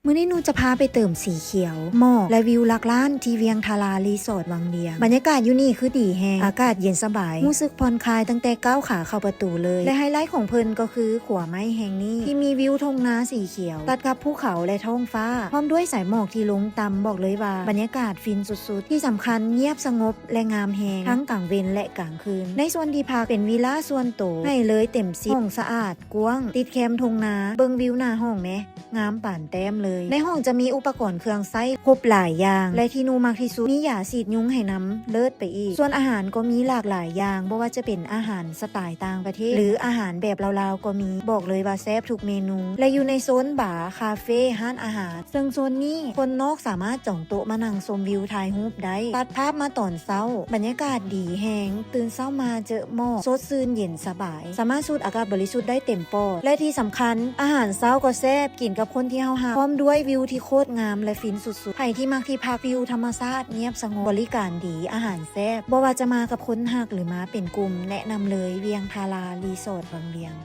ມື້ນີ້ໜູຈະພາໄປເຕີມສີຂຽວ, ໝອກ ແລະ ວິວຫຼັກລ້ານທີ່ວຽງທາລາຣີສອດວັງວຽງ. ບັນຍາກາດຢູ່ນີ້ຄືດີແຮງ, ອາກາດເຢັນສະບາຍ, ຮູ້ສຶກຜ່ອນຄາຍຕັ້ງແຕ່ກ້າວຂາເຂົ້າປະຕູເລີຍ ແລະ ໄຮໄລຂອງເພິ່ນກໍຄືຂົວໄມ້ແຫ່ງນີ້ ທີ່ມີວິວທົ່ງນາສີຂຽວ ຕັດກັບພູເຂົາ ແລະ ທ້ອງຟ້າ ພ້ອມດ້ວຍສາຍໝອກທີ່ລົງຕ່ຳ. ບອກເລີຍວ່າບັນຍາກາດຟິນສຸດໆ, ທີ່ສຳຄັນງຽບສະຫງົບ ແລະ ງາມແຮງ ທັງກາງເວັນ ແລະ ກາງຄືນ. ໃນສ່ວນທີ່ພັກເປັນວິລາສ່ວນໂຕ ໃຫ້ເລີຍເຕັມສິບ, ຫ້ອງສະອາດ ກວ້າງ ຕິດແຄມທົ່ງນາ. ເບິ່ງວິວໜ້າຫ້ອງແມ້, ງາມປານແຕ້ມເລີຍ. ໃນຫ້ອງຈະມີອຸປະກອນເຄື່ອງໃຊ້ຄົບຫຼາຍຢ່າງ ແລະ ທີ່ໜູມັກທີ່ສຸດ ມີຢາສີດຍຸງໃຫ້ນຳ, ເລີດໄປອີກ. ສ່ວນອາຫານກໍມີຫຼາກຫຼາຍຢ່າງ, ບໍ່ວ່າຈະເປັນອາຫານສະໄຕຕ່າງປະເທດ ຫຼື ອາຫານແບບລາວໆກໍມີ. ບອກເລີຍວ່າແຊບທຸກເມນູ ແລະ ຢູ່ໃນໂຊນບາ, ຄາເຟ, ຮ້ານອາຫານ, ເຊິ່ງໂຊນນີ້ຄົນນອກສາມາດຈອງໂຕະມານັ່ງຊົມວິວ, ຖ່າຍຮູບໄດ້. ຕັດພາບມາຕອນເຊົ້າ, ບັນຍາກາດດີແຮງ, ຕື່ນເຊົ້າມາເຈີໝອກ, ສົດຊື່ນເຢັນສະບາຍ, ສາມາດສູດອາກາດບໍລິສຸດໄດ້ເຕັມປອດ ແລະ ທີ່ສຳຄັນ ອາຫານເຊົ້າກໍແຊບ, ກິນກັບຄົນທີ່ເຮົາຮັກ, ພ້ອມດ້ວຍວິວທີ່ໂຄດງາມ ແລະ ຟິນສຸດໆ. ໃຜທີ່ມັກທີ່ພັກ, ວິວທຳມະຊາດງຽບສະຫງົບ, ບໍລິການດີ, ອາຫານແຊບ, ບໍ່ວ່າຈະມາກັບຄົນຮັກ ຫຼື ມາເປັນກຸ່ມ, ແນະນຳເລີຍ ວຽງທາລາຣີສອດວັງວຽງ.